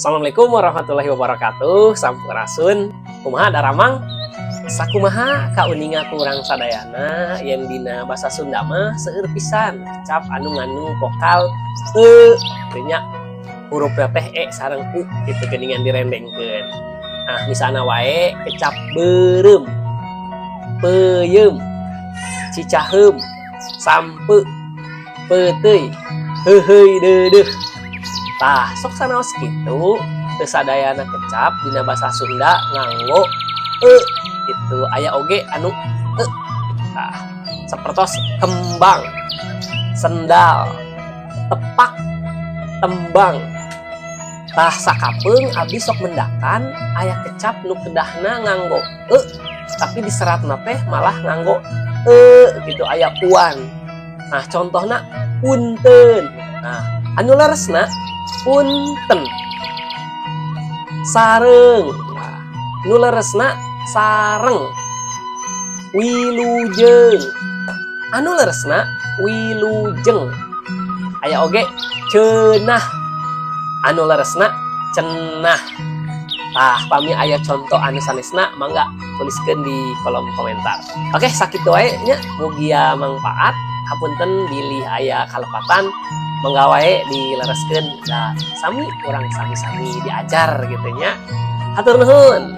Assalamualaikum warahmatullahi wabarakatuh. Sampurasun. Kumaha daramang? Sakumaha kauninga ku urang sadayana yen dina basa Sunda mah seueur pisan kecap anu ngandung vokal e kitu nya, huruf teh e sareng u gitu geuningan direndengkeun. Nah, misalna wae kecap beureum, peuyeum, cicaheum, sampeu, peuteuy, heuheuy deudeuh. Tah, sok sanaos kitu, teu sadayana kecap dina basa Sunda nganggo e gitu, aya oge anu e. Tah, sapertos kembang, sendal, tepak, tembang. Tah, sakapeung abdi sok mendakan aya kecap nu kedahna nganggo e, tapi diseratna teh malah nganggo e gitu, aya uan. Nah, contohna punten. Nah, anu leresna punten. Sareng. Nah, nu leresna sareng. Wilujeng. Anu leresna wilujeng. Aya oge ceunah. Anu leresna cenah. Tah, pami aya contoh anu sanesna, mangga tuliskeun di kolom komentar. Oke, sakitu wae nya, mugia mangpaat. Hapunten bilih aya kalepatan, mangga wae dilereskeun da sami urang sami-sami diajar gitu nya. Hatur nuhun.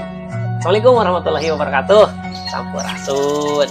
Assalamualaikum warahmatullahi wabarakatuh. Sampurasun.